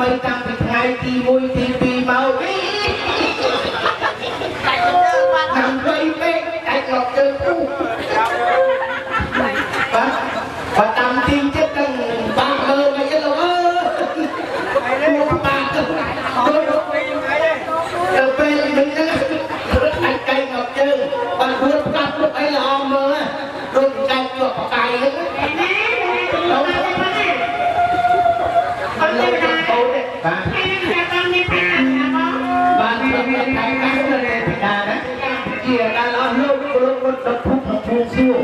មីតាំងពីថ្ងៃទី1ទី2មកអីតាមវៃពេក កាច់មកជើងពុះ បាទ បើតាមទីចិត្តនឹងបាក់មើលមិនអីលោកអើយ បាក់ទៅទៅពេលនឹងហ្នឹងរត់អាចកែមកជើង បាទ រួចផ្កាប់ពុកអីល្អមើល ដូចកែជាប់បកាយហ្នឹងណា អត់ទេណា បាទ បាទ ខ្ញុំមានខែកាសនៅទេពីតាណា ជាដែលអស់លោកលោកគាត់ដុតភពក្នុងភូមិសួគ៌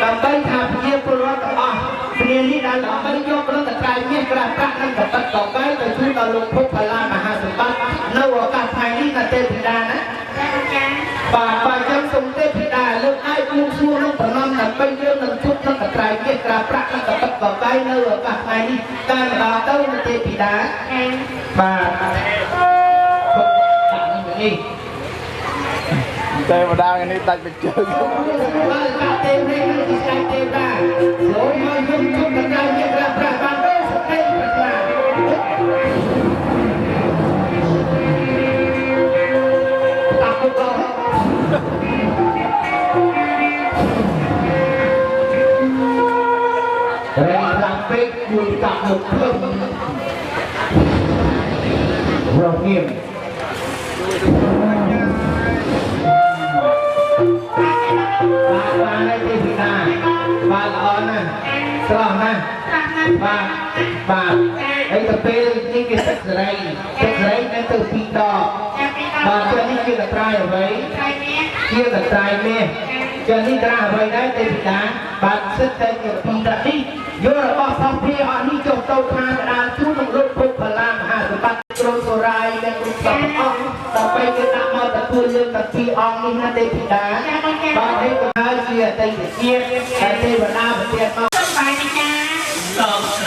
ដើម្បីថាប្រជាពលរដ្ឋទាំងអស់គ្នានេះ ដែលដើម្បីយកព្រឹត្តិការណ៍មាសក្រាស់ប្រាក់និងកប៉ិតកបែទៅជូនដល់លោកភពផល្លាមហាសម្បត្តិនៅឱកាសថ្ងៃនេះណា ទេពីតាណា បាទ បាទ ចឹងសូមទេពីតាលើកដៃបួងសួងនឹងប្រណម្យ ដើម្បីយើងនឹងជួបនឹងកត្រៃមាសក្រាស់ប្រាក់និងកប៉ិតកបែនៅឱកាសថ្ងៃនេះតែម្ដងទៅណា ទេពីតា បាទ ដាក់នេះ ទេវតានេះដាច់បិជើង បាទ ទេវនេះគឺស្ដេចទេវតា សូមឲ្យយើងជួបកត្រៃមាសក្រាស់ប្រាក់បានដោយសក្តិប្រាថ្នា តាពុករែងខ្លាំងពេក មួយកាប់មុខភឹងរងៀម បាទ បានហើយទេពីតា បាទ ល្អណាស់ ស្រស់ណាស់ បាទ បាទ ហើយទៅពេលនេះគេទឹកសេរី ទឹកសេរីនៅទៅពីរដក បាទ ចឹងនេះជាកត្រៃអ្វី ជាកត្រៃមាស ចឹងនេះត្រាស់អ្វីដែរទេពីតា បាទ សិតតែជាពីរត្រាស់នេះ យករបស់ផុសភាអស់នេះចុះទៅខាងកដាលជូននឹងលោកពុទ្ធផល្លាមហាសម្បត្តិ គ្រូសូរាយនិងគ្រូសពទាំងអស់ ដើម្បីគេដាក់មកទទួលយើងទាំងពីរអង្គនេះណាទេពីតា បាទ នេះក៏ហើយជាអតីតជាតិដែលទេវតាប្រទានមក បាយចា សូម